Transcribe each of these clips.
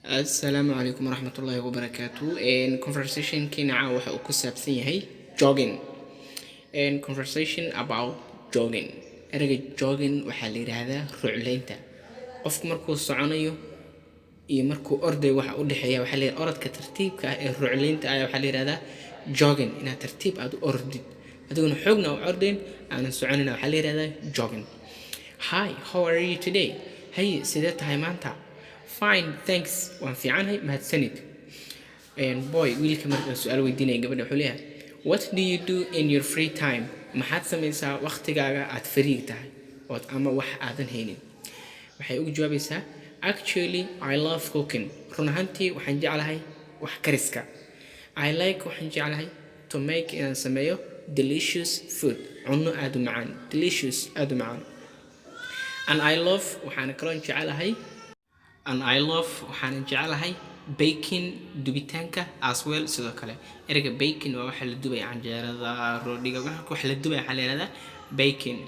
Assalaamu calaykum waraxmatullaahi wabarakaatu. Conversationkiina caawa waxa uu ku saabsan yahay jogging. Conversation about jogging. Ereyga jogging waxaa la yidhaahdaa rucleynta. Qofku markuu soconayo iyo markuu ordayo waxa u dhexeeya waxaa la yidhahdaa orodka tartiibka ah ee rucleynta ah waxaa la yidhahdaa jogging. Inaad tartiib aad u ordid, adiguna xoogna u ordayn, aanan soconina, waxaa la yidhahdaa jogging. Hi, how are you today? Hey, sidee tahay maanta? Fine, thanks. Waan fiicanahay, mahadsanid. Boy, wiilka marka su-aal weydiinaya gabadha wuxuu leeyahay, "What do you do in your free time?" Maxaad samaysaa waqtigaaga aad free tahay ood ama wax aadan haynin? Waxay ugu jawaabaysaa, "Actually, I love cooking." Run ahaantii waxaan jeclahay wax kariska. "I like," waxaan jeclahay, "to make," inaan sameeyo, "delicious food," cunno aad u macaan. Delicious, aad u macaan. "And I love," waxaan kaloon jecelahay, "and I love," waxaan jecelahay, "baking," dubitaanka, "as well," sidoo kale. Ereyga baking waa waxa la dubaya, canjeerada, roodhiga, wax la dubaya waxaa la yihahdaa baking.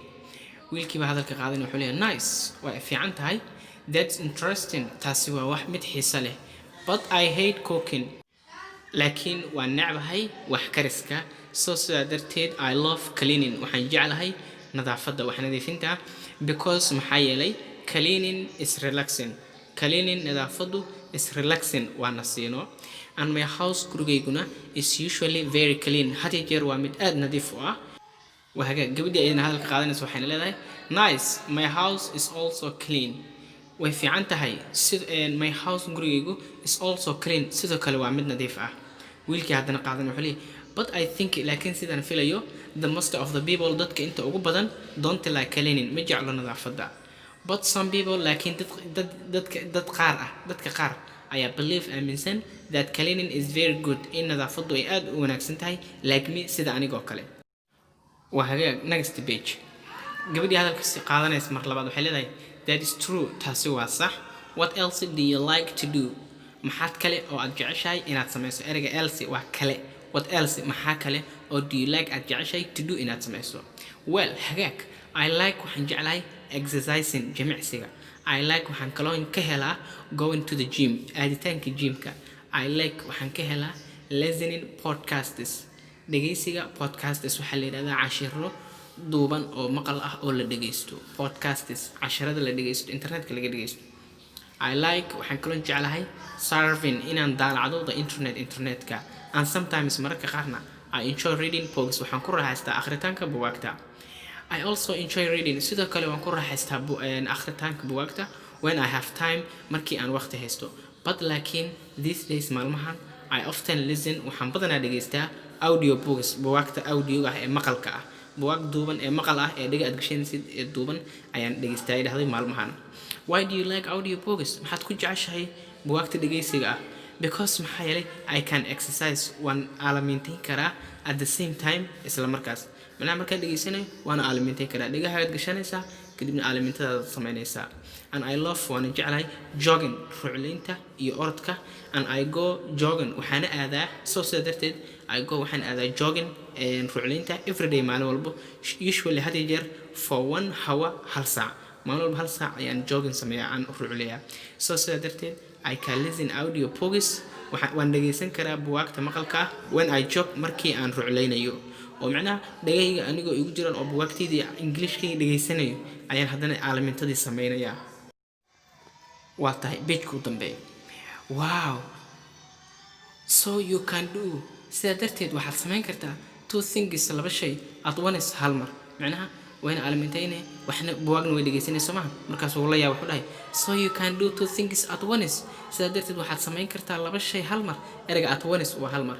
Wiilkii baa hadalka qaadan, wuxuu leeyahay, "Nice," waa fiican tahay. "That's interesting," taasi waa wax mid xiiso leh. "But I hate cooking," laakiin waan necbahay wax kariska. "So," sidaa darteed, "I love cleaning," waxaan jeclahay nadaafadda, wax nadiifinta, "because," maxaa yeelay, "cleaning is relaxing." Cleaning, nadaafaddu, is relaxing, waa nasiino. "And my house," gurigayguna, "is usually very clean," had iyo jeer waa mid aad nadiif u ah. Waa hagaag. Gabadhii ayadana hadalka qaadanaysa waxayna leedahay, "Nice, my house is also clean." Way fiican tahay. My house, gurigaygu, is also clean, sidoo kale waa mid nadiif ah. Wiilkii haddana qaadan wuxuu leeyahay, "But I think," laakiin sidaan filayo, "the most of the people," dadka inta ugu badan, "don't like cleaning," ma jeclo nadaafadda. "But some people," laakiin dad dad dadka dad qaar ah, dadka qaar ayaa, "believe," aaminsan, "that cleaning is very good," in nadaafaddu ay aad u wanaagsan tahay, "like me," sida anigoo kale. Waa hagaag. Next page. Gabadhii hadalka si qaadanaysa mar labaad waxay leedahay, "That is true," taasi waa sax. "What else do you like to do?" Maxaad kale oo aad jeceshahay inaad samayso? Ereyga else waa kale. What else, maxaa kale oo, do you like, aad jeceshahay, to do, inaad samayso? Well, hagaag, "I like," waxaan jeclahay, "exercising," jimicsiga. "I like," waxaan kaloo ka helaa, "going to the gym," aaditaanka gymka. "I like," waxaan ka helaa, "listening podcasts," dhegeysiga. Podcasts waxaa la yidhahdaa cashiro duuban oo maqal ah oo la dhegeysto. Podcasts, cashirada la dhegeysto, internetka laga dhegeysto. "I like," waxaan kaloo jeclahay, "surfing," inaan daalacdo, "the internet," internetka. "And sometimes," mararka qaarna, "I enjoy reading books," waxaan ku raaxaystaa akhritaanka buugaagta. "I also enjoy reading," sidoo kale waan ku raaxaystaa akhritaanka buugaagta, "when I have time," markii aan waqti haysto. "But," laakiin, "these days," maalmahan, "I often listen," waxaan badanaa dhegeystaa, "audio books," buugaagta audioga ah ee maqalka ah. Buugaag duuban ee maqal ah ee dhega aad gashanaysid ee duuban ayaan dhegeystaa, ay dhahday, maalmahan. "Why do you like audio books?" Maxaad ku jeceshahay buugaagta dhegeysiga ah? "Because," maxaa yeelay, "I can exercise," waan aalamiintayn karaa, "at the same time," isla markaas. Macnaha markaan dhegeysanayo waana aalamiintayn karaa. Dhegahagaad gashanaysaa, kadibna aalamiintadaad samaynaysaa. "And I love," waana jeclahay, "jogging," rucleynta iyo orodka. "And I go jogging," waxaana aadaa. So sidaa darteed, "I go," waxaan aadaa, "jogging," rucleynta, "everyday," maalin walbo, "usually," had iyo jeer, "for one hour," hal saac. Maalin walba hal saac ayaan jogging sameeyaa, aan rucleeyaa. So sidaa darteed, "I can listen audio books," waan dhegeysan karaa buugaagta maqalka ah, "when I jog," markii aan rucleynayo. Oo macnaha dhagahayga anigoo igu jiraan oo buugaagtaydii Englishkayga dhegeysanayo ayaan haddana aalamintadii sameynayaa. Waa tahay. Pageka u dambeeya. "Wow, so you can do," sidaa darteed waxaad samayn kartaa, "two things," laba shay, "at once," hal mar. Macnaha wayna aalamintayne, waxna buwaagna way dhegeysanayso maha. Markaas wuu la yaaba, wuxuu dhahay, "So you can do two things at once." Sidaa darteed waxaad samayn kartaa laba shay hal mar. Ereyga at once waa hal mar.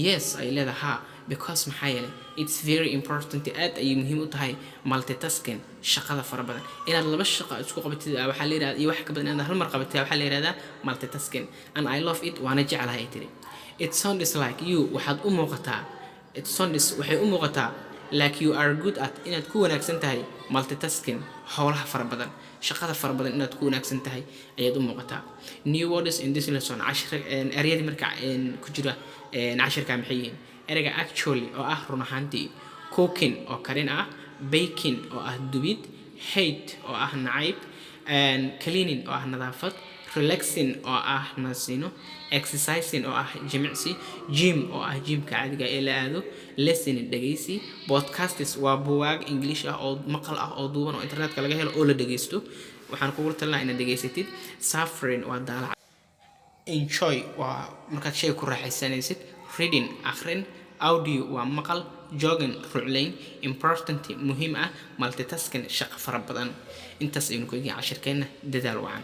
"Yes," ay leedahay, "ha." "Because," maxaa yeelay, "it's very important," aad ayay muhiim u tahay, "multitasking," shaqada fara badan. Inaad laba shaqo isku qabatid waxaa la yidhahdaa, iyo wax ka badan inaad hal mar qabatid waxaa la yidhahdaa multitasking. "And I love it," waana jeclahay, ay tiri. "It sounds like you," waxaad u muuqataa, it sounds, waxay u muuqataa, "like you are good at," inaad ku wanaagsan tahay, "multitasking," howlaha fara badan, shaqada fara badan inaad ku wanaagsan tahay ayaad u muuqataa. New words in this lesson. Cashir ereyadii marka ku jira cashirka maxay yihiin? Ereyga actually oo ah run ahaantii, cooking oo karin ah, baking oo ah dubid, hate oo ah nacayb, cleaning oo ah nadaafad. Relaxing oo ah nasiino, exercising oo ah jimicsi, gym oo ah gymka caadiga ee la aado, listening dhegeysi, podcasts waa buugaag English ah oo maqal ah oo duuban oo internetka laga helo oo la dhegeysto. Waxaan kugula talinaa inaad dhegeysatid. Suffering waa daalac. Enjoy waa markaad shay ku raaxaysanaysid. Reading akhrin, audio waa maqal, jogging rucleyn, important muhiim ah, multitasking shaqo fara badan. Intaas aynu ku eegay cashirkeenna. Dadaal wacan.